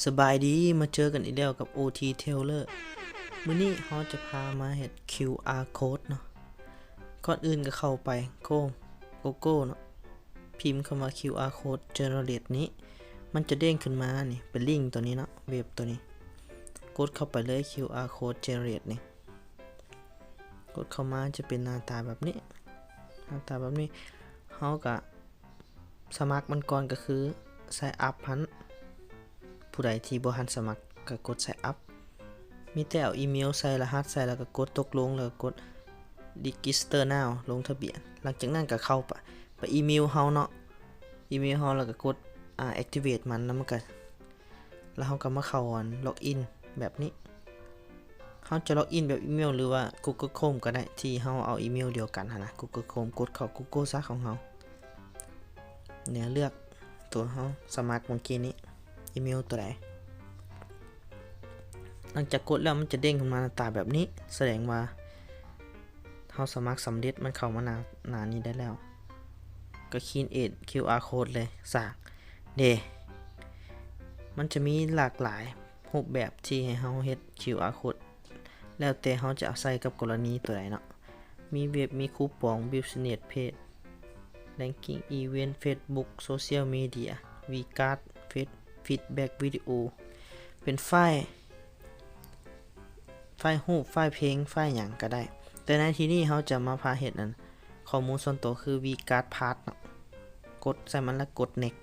ສະບາຍດີ ມາເຈີກັນອີກແລ້ວກັບ ໂອທີ Taylor. ມື້ນີ້ເຮົາຈະພາມາເຮັດ ຄິວອາ Code ເນາະ. ກ່ອນອື່ນກໍເຂົ້າໄປ Chrome Google ເນາະ, ພິມຄຳວ່າ ຄິວອາ Code Generate ນີ້ ມັນຈະເດ້ງຂຶ້ນມານີ້ ເປັນລິ້ງຕົວນີ້ເນາະ, ເວັບຕົວນີ້. ກົດເຂົ້າໄປເລີຍ ຄິວອາ Code Generate ນີ້. ກົດເຂົ້າມາຈະເປັນໜ້າຕາແບບນີ້, ໜ້າຕາແບບນີ້. ເຮົາກະສະໝັກມັນກ່ອນ ກໍຄື Sign Up ຫັ້ນ. ຜູ້ໃດທີ່ບໍ່ທັນສະໝັກກໍກົດ Sign Up. ມີແຕ່ເອົາອີເມວໃສ່, ລະຫັດໃສ່ ແລ້ວກໍກົດຕົກລົງ, ແລ້ວກໍກົດ Register Now ລົງທະບຽນ. ຫຼັງຈາກນັ້ນກໍເຂົ້າໄປ, ໄປອີເມວເຮົາເນາະ, ອີເມວເຮົາ ແລ້ວກໍກົດ ອ່າ Activate ມັນ, ແລ້ວມັນກໍ ແລ້ວເຮົາກໍມາເຂົ້າອັນ Login ແບບນີ້. ເຮົາຈະ Login ແບບອີເມວ ຫຼືວ່າ Google Chrome ກໍໄດ້, ທີ່ເຮົາເອົາອີເມວດຽວກັນຫັ້ນນະ, Google Chrome. ກົດເຂົ້າ Google ຊະຂອງເຮົາ. ເນຍ ເລືອກຕົວເຮົາສະໝັກເມື່ອກີ້ນີ້ ອີເມວຕົວໃດ. ຫຼັງຈາກກົດແລ້ວ ມັນຈະເດ້ງຂຶ້ນມາໜ້າຕາແບບນີ້, ສະແດງວ່າເຮົາສະໝັກສຳເລັດ, ມັນເຂົ້າມາໜ້າ ໜ້ານີ້ໄດ້ແລ້ວ. ກໍ Create ຄິວອາ Code ເລີຍ, ສ້າງເດ້. ມັນຈະມີຫຼາກຫຼາຍຮູບແບບທີ່ໃຫ້ເຮົາເຮັດ ຄິວອາ Code ແລ້ວແຕ່ເຮົາຈະເອົາໃສ່ກັບກໍລະນີຕົວໃດເນາະ. ມີເວັບ, ມີຄູປອງ, Business Page, Ranking Event, Facebook, Social Media, WeChat, Feed-, Feedback Video, ເປັນໄຟລ໌, ໄຟລ໌ຮູບ, ໄຟລ໌ເພງ, ໄຟລ໌ຫຍັງກໍໄດ້. ແຕ່ໃນທີ່ນີ້ເຮົາຈະມາພາເຮັດອັນ ຂໍ້ມູນສ່ວນຕົວ ຄື WeChat Pass ເນາະ. ກົດໃສ່ມັນ ແລ້ວກົດ Next.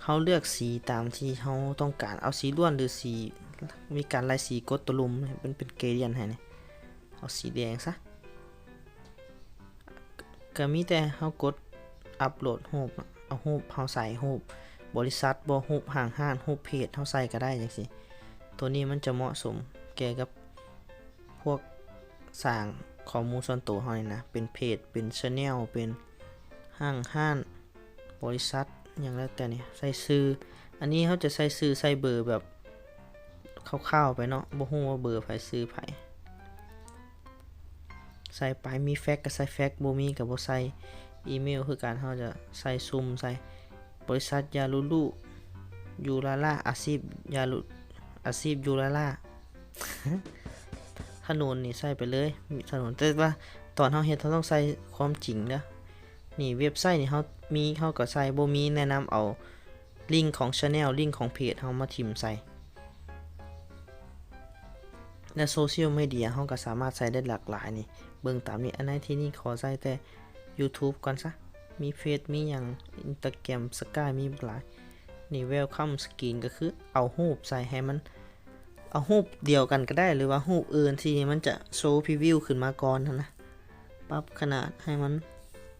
ເຮົາເລືອກສີຕາມທີ່ເຮົາຕ້ອງການ, ເອົາສີລ້ວນ ຫຼື ສີ ມີການລາຍສີ, ກົດຕົວລຸ່ມໃຫ້ມັນເປັນ gradient ໃຫ້ນີ້, ເອົາສີແດງຊະ. ກໍມີແຕ່ເຮົາກົດ Upload ຮູບເນາະ, ເອົາຮູບເຮົາໃສ່, ຮູບບໍລິສັດບໍ, ຮູບຫ້າງຮ້ານ, ຮູບເພຈເຮົາໃສ່ກໍໄດ້ຈັ່ງຊີ້. ຕົວນີ້ມັນຈະເໝາະສົມແກ່ກັບພວກສ້າງຂໍ້ມູນສ່ວນໂຕເຮົານີ້ນະ, ເປັນເພຈ, ເປັນ channel, ເປັນຫ້າງຮ້ານ, ບໍລິສັດ ຫຍັງແລ້ວແຕ່ນີ້. ໃສ່ຊື່, ອັນນີ້ເຮົາຈະໃສ່ຊື່ໃສ່ເບີແບບຄ່າວໆໄປເນາະ, ບໍ່ຮູ້ວ່າເບີໃຜ ຊື່ໃຜ. ໃສ່ໄປ, ມີແຟັກກໍໃສ່ແຟັກ, ບໍ່ມີກໍບໍ່ໃສ່. ອີເມວຄືກັນ, ເຮົາຈະໃສ່ຊຸ່ມໃສ່, ບໍລິສັດ ຢາລູລູ ຢູ່ລາລາ, ອາຊີບ ຢາລູ ອາຊີບ ຢູ່ລາລາ. ຖະໜົນນີ້ໃສ່ໄປເລີຍ, ຖະໜົນ, ແຕ່ວ່າຕອນເຮົາເຮັດ ເຮົາຕ້ອງໃສ່ຄວາມຈິງເດີ. ນີ້ ເວັບໄຊນີ້ເຮົາມີເຮົາກໍໃສ່, ບໍ່ມີແນະນຳເອົາລິ້ງຂອງ channel, ລິ້ງຂອງເພຈເຮົາມາຖິ້ມໃສ່. ແລະ social media ເຮົາກໍສາມາດໃສ່ໄດ້ຫຼາກຫຼາຍນີ້, ເບິ່ງຕາມນີ້. ອັນໃນທີ່ນີ້ຂໍໃສ່ແຕ່ YouTube ກ່ອນຊະ, ມີເຟສ ມີຫຍັງ Instagram Skype ມີຫຼາຍ. ນີ້ welcome screen ກໍຄືເອົາຮູບໃສ່ໃຫ້ມັນ ເອົາຮູບດຽວກັນກໍໄດ້ ຫຼືວ່າຮູບອື່ນທີ່ມັນຈະໂຊ preview ຂຶ້ນມາກ່ອນຫັ້ນນະ. ປັບຂະໜາດໃຫ້ມັນ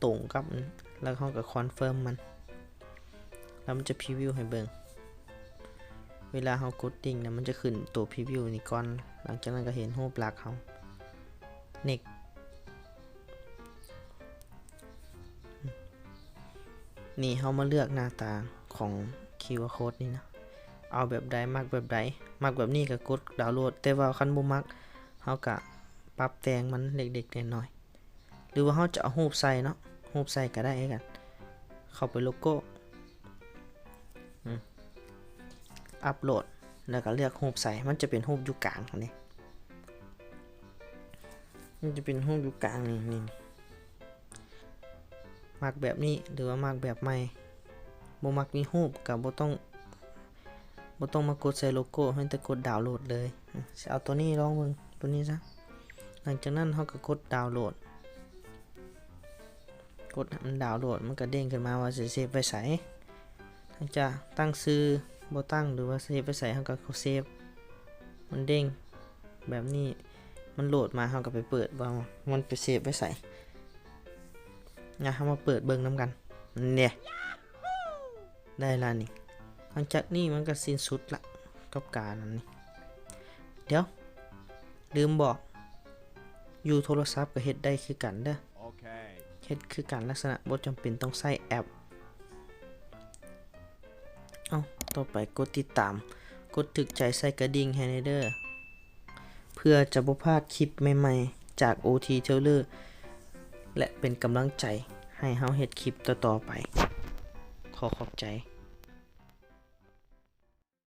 ຕົງກັບ ແລ້ວເຮົາກໍ confirm ມັນ ແລ້ວມັນຈະ preview ໃຫ້ເບິ່ງ. ເວລາເຮົາກົດ link ນະ ມັນຈະຂຶ້ນໂຕ preview ນີ້ກ່ອນ, ຫຼັງຈາກນັ້ນກໍເຫັນຮູບຫຼັກເຮົາ. next. ນີ້ເຮົາມາເລືອກໜ້າຕາຂອງ QR code ນີ້ນະ, ເອົາແບບໃດ, ມັກແບບໃດ. ມັກແບບນີ້ກໍກົດ download, ແຕ່ວ່າຄັນບໍ່ມັກ ເຮົາກໍປັບແຕ່ງມັນເລັກໆນ້ອຍໆ ຫຼືວ່າເຮົາຈະເອົາຮູບໃສ່ເນາະ, ຮູບໃສ່ກໍໄດ້ຄືກັນ. ເຂົ້າໄປໂລໂກ້ ອືມ upload ແລ້ວກໍເລືອກຮູບໃສ່, ມັນຈະເປັນຮູບຢູ່ກາງນີ້, ມັນຈະເປັນຮູບຢູ່ກາງນີ້ ນີ້. ມັກແບບນີ້ ຫຼືວ່າມັກແບບໃໝ່? ບໍ່ມັກມີຮູບກໍບໍ່ຕ້ອງ ບໍ່ຕ້ອງມາກົດໃສ່ໂລໂກ້, ແມ່ນແຕ່ກົດ download ເລີຍ. ຊິເອົາຕົວນີ້ລອງເບິ່ງ, ຕົວນີ້ຊະ. ຫຼັງຈາກນັ້ນເຮົາກໍກົດ download, ກົດໃຫ້ມັນ download, ມັນກໍເດ້ງຂຶ້ນມາວ່າຊິເຊບໄວ້ໃສ. ຫຼັງຈາກຕັ້ງຊື່ບໍ່ຕັ້ງ ຫຼືວ່າເຊບໄວ້ໃສ, ເຮົາກໍເຊບ, ມັນເດ້ງແບບນີ້. ມັນໂຫຼດມາ ເຮົາກໍໄປເປີດວ່າມັນໄປເຊບໄວ້ໃສ. ນະ ເຮົາມາເປີດເບິ່ງນຳກັນ. ເດ້ ໄດ້ລະນີ້. ຫຼັງຈາກນີ້ມັນກໍສິ້ນສຸດລະກັບການອັນນີ້. ດຽວ ລືມບອກ, ຢູ່ໂທລະສັບກໍເຮັດໄດ້ຄືກັນເດີ. ເຮັດຄືກັນ, ລັກສະນະບໍ່ຈຳເປັນຕ້ອງໃຊ້ແອັບ. ເອົ້າ ຕໍ່ໄປກົດຕິດຕາມ, ກົດຖືກໃຈ, ໃສ່ກະດິ່ງໃຫ້ແດ່ເດີ ເພື່ອຈະບໍ່ພາດຄລິບໃໝ່ໆຈາກ ໂອທີ Taylor ແລະ ເປັນກຳລັງໃຈໃຫ້ເຮົາເຮັດຄລິບຕໍ່ໆໄປ. ຂໍຂອບໃຈ.